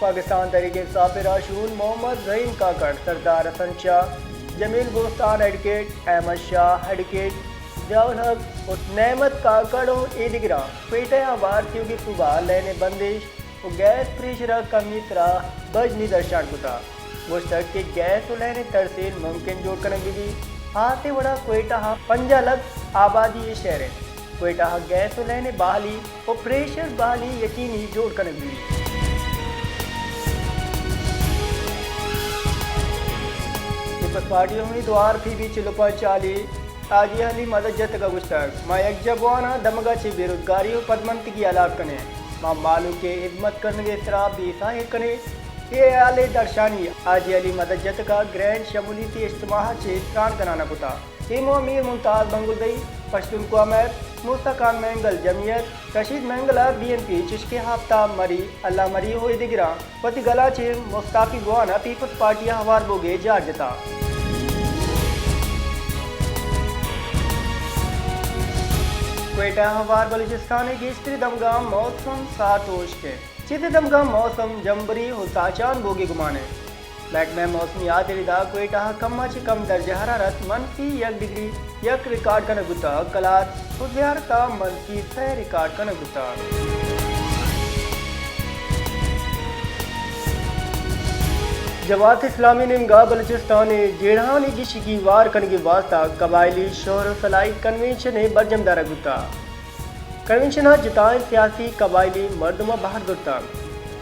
پاکستان تحریک انصاف ءِ راہشون محمد رحیم کاکڑ، سردار حسن شاہ، جمیل بوستان ایڈوکیٹ، احمد شاہ ایڈوکیٹ، ضیاء الحق ءُ نعمت کاکڑ ءُ ایدگراں کوئٹہ ءَ ہوار تیوگیں صوبہ لین ءِ بندش ءُ گیس پریشر ءِ کمی ءِ سرا بژنی درشان کتگ۔ گوشتگ کہ گیس ءُ لین ءِ ترسیل ممکن جوڑ کنگ بہ بیت۔ ہاسیں وڑا کوئٹہ ءَ پنجاہ لکھ آبادی ءِ شہر اِنت۔ کوئٹہ ءَ گیس ءُ لین ءِ بحالی ءُ پریشر بحالی یقینی جوڑ کنگ بہ بیت۔ پیپلز پارٹی ءِ امیدوار پی بی چل ءُ پنچ علی حاجی علی مدد جتگ ءَ گوشتگ، ما یکجا بوان آں دمگ ءَ چہ بے روزگاری ءُ پدمنتگی ہلاس کنیں، ما مھلوک ءِ ہدمت کنگ ءِ سرا بے ساہیر کنیں۔ اے ہیال ءِ درشانی حاجی علی مدد جتگ ءَ گرینڈ شمولیتی اجتماع ءَ چہ تران کنان ءَ کتگ۔ اے موہ میر ممتاز بنگلدئی، پشتونخوا میپ، موسی خان مینگل جمعیت، رشید مینگل ءَ بی این پی، چشکہ آفتاب مری، اللہ مری ءُ ایدگراں وتی گل ءَ چہ مستعفی بوان ءَ پیپلز پارٹی ءَ ہوار بوگ ءِ جار جتگ۔ کوئٹہ ءَ ہوار بلوچستان ءِ گیشتریں دمگاں موسم سارت ءُ ہشک اِنت۔ چیزے دمگاں موسم جمبری ءُ ساچان بوگ ءِ گمان اِنت۔ محکمہ موسمیات ءِ ردا کوئٹہ ءَ کم ءَ چہ کم درجہ حرارت منفی یک ڈگری یک ریکارڈ کنگ بوتگ، کلات ءُ زیارت ءَ منفی سئے ریکارڈ کنگ بوتگ۔ جماعت اسلامی نیمگ ءَ بلوچستان ءِ جیڑہانی گیشی گیوار کنگ ءِ واستہ قبائلی شور ءُ سلاہی کنونشنے برجم دارگ بوتگ۔ کنونشن ءَ جتائیں سیاسی قبائلی مردماں بہر زرتگ۔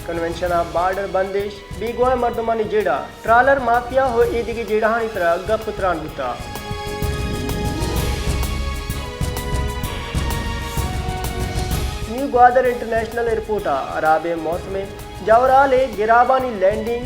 کنونشن ءَ بارڈر بندش، بیگواہیں مردمانی جیڑہ، ٹرالر مافیا ءُ ایدگہ جیڑہانی سرا گپ ءُ تران بوتگ۔ نیو گوادر انٹرنیشنل ایئرپورٹ ءَ ہرابیں موسم ءَ جاورھال ءِ گرابانی لینڈنگ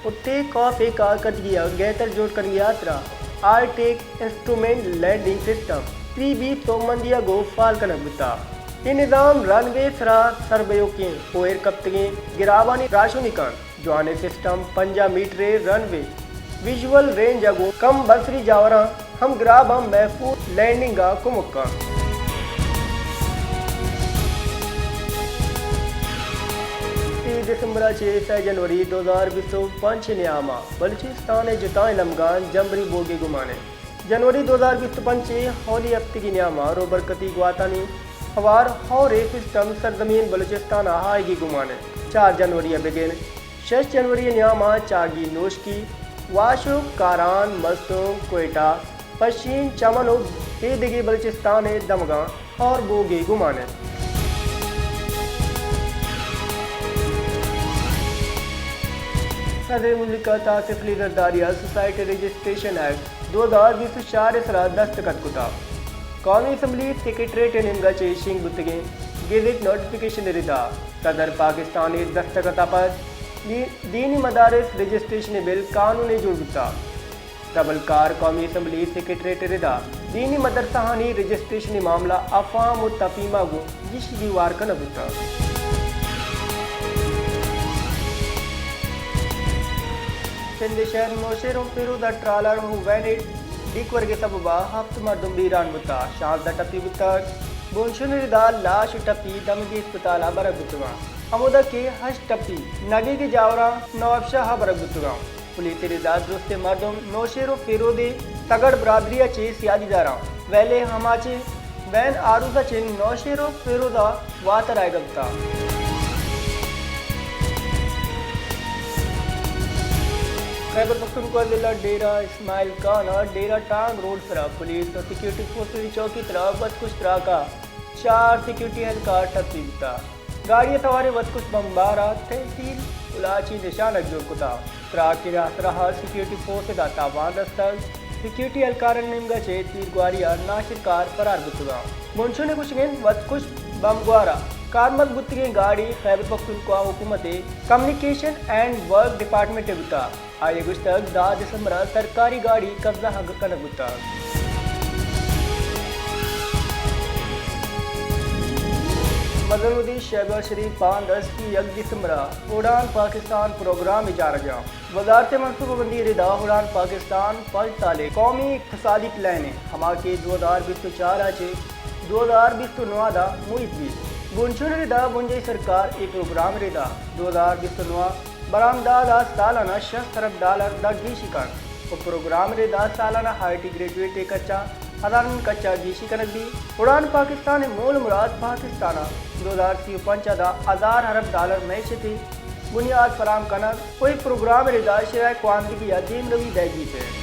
ءُ ٹیک آف ءِ کارکردگی ءَ گہتر جوڑ کنگ ءِ ہاترا high tech instrument landing system, three B, توکمندی ءَ گوں فعال کنگ بوتگ۔ اے نظام رن وے ءِ سرا سربیوکیں ءُ ایر کپتگیں گرابانی راہشونی کنت۔ جوانیں سسٹم پنجاہ میٹریں رن وے، ویژول رینج ءَ گوں کم بصری جاوراں ہمگراباں محفوظ لینڈنگ ءَ کمک کنت۔ سی دسمبر ءَ چہ سئے جنوری دو ہزار بیست ءُ پنچ ءِ نیام ءَ بلوچستان ءِ جتائیں دمگاں جمبری بوگ ءِ گمان اِنت۔ جنوری دو ہزار بیست ءُ پنچ ءِ اولی ہفتگی نیام ءَ روبرکتی گواتانی ہوار ہور ءِ سسٹم سرزمین بلوچستان ءَ آیگ ءِ گمان اِنت۔ چار جنوری ءَ بگر شش جنوری ءِ نیام ءَ چاگی نوشکی، واشک، کاران، مستونگ، کوئٹہ، پشین، چمن ءُ ایدگہ بلوچستان ءِ دمگاں ہور بوگ ءِ گمان اِنت۔ صدر مملکت آصف علی زرداری ءَ سوسائٹی رجسٹریشن ایکٹ دو ہزار بیست ءُ چار ءِ سرا دستخط کتگ۔ قومی اسمبلی سیکرٹریٹ ءِ نیمگ ءَ چہ شنگ بوتگیں گزٹ نوٹیفکیشن ءِ ردا صدر پاکستان ءِ دستخط ءَ پد دی-، دینی مدارس رجسٹریشن ءِ بل قانونی جوڑ بوتگ۔ دبلکار قومی اسمبلی سیکرٹریٹ ءِ ردا دینی مدرسہانی رجسٹریشن ءِ معاملہ ءَ فہم ءُ تفہیم ءَ گوں گیشی گیوار کنگ بوتگ۔ سندھ ءِ شہر نوشہر ءُ فیروز ءَ ٹرالر ءُ وین ءِ ڈیک ورگ ءِ سبب ءَ ہپت مردم بیران بوتگ، شانزدہ ٹپی بوتگ۔ بنشون ءِ ردا لاش ءُ ٹپی دمگی اسپتال ءَ برگ بوتگ اَنت، ہمودا کہ ہشت ٹپی نگیگ ءِ جاوراں نوابشاہ ءَ برگ بوتگ اَنت۔ پولیس ءِ ردا درستیں مردم نوشہر ءُ فیروز ءِ سگڑ برادری ءَ چہ سیادی دار اَنت، ویلے ہما چہ وین آروس ءَ چہ نوشہر ءُ فیروز ءَ واتر آیگ ءَ بوتگ۔ خیبر پختونخوا ضلع ڈیرہ اسماعیل خان ءِ ڈیرہ ٹانگ روڈ ءِ سرا پولیس ءُ سیکورٹی فورسز ءِ چوکی ءِ ترا وت کش تراک ءَ چار سیکورٹی اہلکار ٹپی بوتگ۔ گاڑی ءِ سواریں وتکش بمبار ءَ تحصیل الاچی نشانگ جوڑ کتگ۔ تراک ءِ آسرا ءَ سیکورٹی فورس ءَ تاوان رستگ۔ سیکورٹی اہلکارانی نیمگ ءَ چہ تیرگواری ءَ ناشرکار فرار بوتگ اَنت۔ بنشون ءِ گوشگ اِنت وتکش بمبگوار ءَ کارمرز بوتگیں گاڑی خیبر پختونخوا حکومت ءِ کمیونیکیشن اینڈ ورک ڈیپارٹمنٹ ءِ بوتگ۔ آئی ءَ گوشتگ، دہ دسمبر ءَ سرکاری گاڑی قبضہ کنگ بوتگ۔ مزن ودی شہباز شریف باندست، یک دسمبر ءَ اڑان پاکستان پروگرام ءِ چارگ ءَ اِنت۔ وزارت منصوبہ بندی ءِ ردا اڑان پاکستان پنچ سالیں قومی اقتصادی پلان اِنت، ہما کہ دو ہزار بیست ءُ چار ءَ چہ دو ہزار بیست ءُ نو ءَ داں محیط بیت۔ بنشون ءِ ردا بنجاہی سرکار اے پروگرام ءِ ردا دو ہزار بیست ءُ نو ءَ برآمدات ءَ سالانہ شست ارب ڈالر داں گیشی کنت ءُ پروگرام ءِ ردا سالانہ آئی ٹی گریجویٹ ءِ کچ ءَ ہزارانی کچ ءَ گیشی کنگ بیت۔ اڑان پاکستان ءِ مول ءُ مراد پاکستان ءَ دو ہزار سی ءُ پنچ ءَ داں ہزار ارب ڈالر معیشت ءِ بنیاد فراہم کنگ ءُ اے پروگرام ءِ ردا شرح ءِ کوانزگی ءَ دیمروی دئیگی بیت۔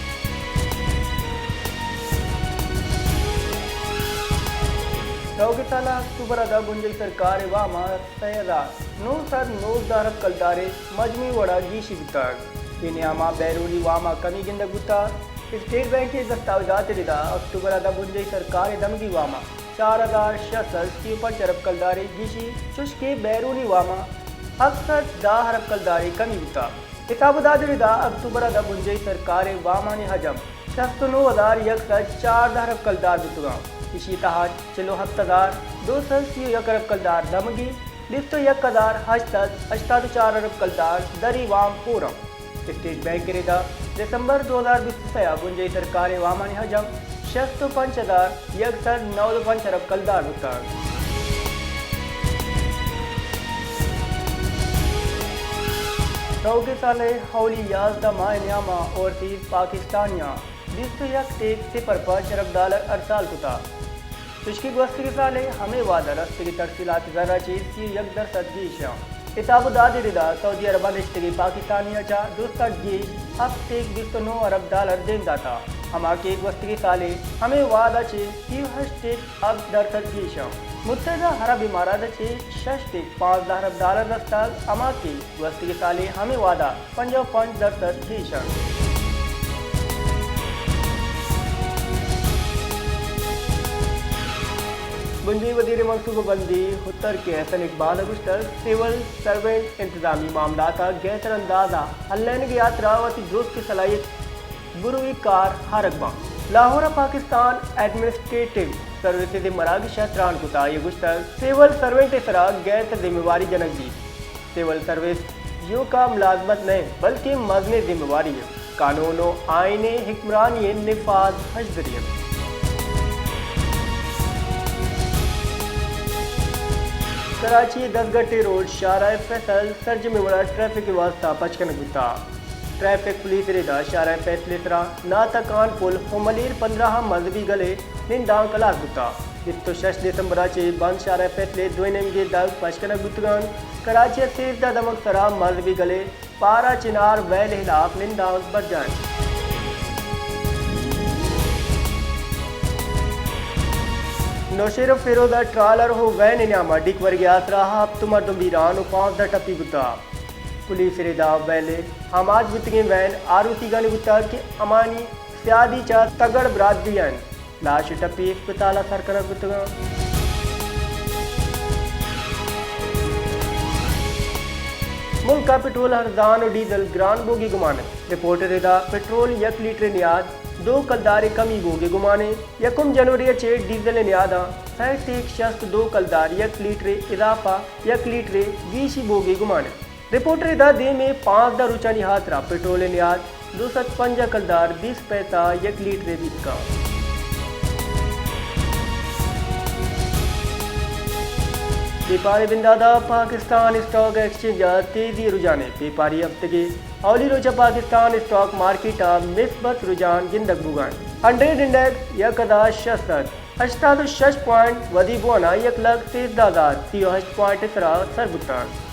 روگی سال ءَ اکتوبر ءَ داں بنجاہی سرکار ءِ وام ءَ سئے ہزار نو سد نوزدہ ارب کلدار ءِ مجموعی وڑ ءَ گیشی بوتگ۔ اے نیام ءَ بیرونی وام ءَ کمی گندگ بوتگ۔ اسٹیٹ بینک ءِ دستاویزات ءِ ردا اکتوبر ءَ داں بنجاہی سرکار ءِ دمگی وام ءَ چار ہزار شش سد سی ءُ پنچ ارب کلدار ءِ گیشی، چوشکہ بیرونی وام ءَ ہپت سد دہ ارب کلدار ءِ کمی بوتگ۔ حساب ءُ داد ءِ ردا اکتوبر ءَ داں بنجاہی سرکار ءِ وامانی حجم شست ءُ نو ہزار یک سد چاردہ ارب کلدار بوتگ اَنت۔ ایشی ءِ تہا چل ءُ ہپت ہزار دو سد سی ءُ یک ارب کلدار دمگی، بیست ءُ یک ہزار ہشت سد ہشتاد ءُ چار ارب کلدار دری وام ہور اَنت۔ اسٹیٹ بینک ءِ ردا دسمبر دو ہزار بیست ءُ سئے ءَ بنجاہی سرکار ءِ وامانی حجم شست ءُ پنچ ہزار یک سد نود ءُ پنچ ارب کلدار بوتگ۔ روگی سال ءِ اولی یازدہ ماہ ءِ نیام ءَ اوورسیز پاکستانیاں بیست ءُ یک ٹیک صفر پنچ ارب ڈالر ارسال کتگ، چوشکہ گوستگیں سال ءِ ہمے وہد ءَ رستگیں ترسیلات زر ءَ چہ سی ءُ یک درسد گیش اَنت۔ حساب ءُ داد ءِ ردا سعودی عرب ءَ نشتگیں پاکستانیاں چہ درستاں گیش ہپت ٹیک بیست ءُ نو ارب ڈالر دیم داتگ، ہما کہ گوستگیں سال ءِ ہمے وہد ءَ چہ سی ءُ ہشت ٹیک ہپت درسد گیش اَنت۔ متحدہ عرب امارات ءَ چہ شش ٹیک پانزدہ ارب ڈالر رستگ، ہما کہ گوستگیں سال ءِ ہمے وہد ءَ پنجاہ ءُ پنچ درسد گیش اَنت۔ بنجاہی وزیر منصوبہ بندی ءُ ترقی احسن اقبال ءَ گوشتگ، سول سرونٹ انتظامی معاملات ءَ گہتر انداز ءَ حل لائینگ ءِ ہاترا وتی درستیں صلاحیت بروی کار آرگ باں۔ لاہور ءَ پاکستان ایڈمنسٹریٹو سروسز ءِ مراگش ءَ تران کت ءُ آئی ءَ گوشتگ، سول سرونٹ ءِ سرا گہتر ذمہ واری جنگ بیت۔ سول سروس جیوکا ملازمت نہ انت، بلکیں مزنیں ذمہ واری انت۔ قانون ءُ آئین ءِ حکمرانی ءِ نفاذ ہژدری انت۔ کراچی ءِ دزگٹے روڈ شاہراہ فیصل سرجمیں وڑا ٹریفک ءِ واستہ پچ کنگ بوتگ۔ ٹریفک پولیس ءِ ردا شاہراہ فیصل ءِ سرا ناتکان پل ءُ ملیر پندرہ ءَ مذہبی گلے نندانک ہلاس بوتگ۔ بیست ءُ شش دسمبر ءَ چہ بند شاہراہ فیصل ءِ دوئیں نیمگے دگ پچ کنگ بوتگ انت۔ کراچی ءِ سیزدہ دمگ سرا مذہبی گلے پارا چنار ویل ءِ ہلاپ نندانک برجاہ انت۔ نوشہرہ فیروز ءَ ٹرالر ءُ وین ءِ نیام ءَ ڈیک ورگ ءِ ہاترا ہپت مردم بیران ءُ پانزدہ ٹپی بوتگ۔ پولیس ءِ ردا ویل ءِ آماچ بوتگیں وین آروسیگانی بوتگ کہ ہمانی سیادی چہ تگڑ برادری ءَ انت۔ لاش ءُ ٹپی ہسپتال ءَ سر کنگ بوتگ انت۔ ملک ءَ پٹرول ارزان ءُ ڈیزل گران بوگ ءِ گمان انت۔ رپورٹ ءِ ردا پٹرول یک لیٹر ءِ نیاد دو کلدار ءِ کمی بوگ ءِ گمان انت۔ یکم جنوری ءَ چہ ڈیزل ءِ نیاداں سئے ٹیک شست ءُ دو کلدار یک لیٹر ءِ اضافہ یک لیٹر ءِ گیشی بوگ ءِ گمان انت۔ رپورٹ ءِ ردا دیم ءِ پانزدہ روچانی ہاترا پٹرول ءِ نیاد دو سد پنجاہ کلدار بیست پیسہ یک لیٹرے بیت کنت۔ بیپار ءِ بندات ءَ پاکستان اسٹاک ایکسچینج ءَ تیزی ءِ رجحان انت۔ بیپاری ہفتگ ءِ اولی روچ ءَ پاکستان اسٹاک مارکیٹ ءَ مثبت رجحان گندگ بوگ ءَ انت۔ ہنڈریڈ انڈیکس یک ہزار شش سد ہشتاد ءُ شش پوائنٹ ودی بوان ءَ یک لکھ سیزدہ ہزار سی ءُ ہشت پوائنٹ ءِ سرا سر بوتگ۔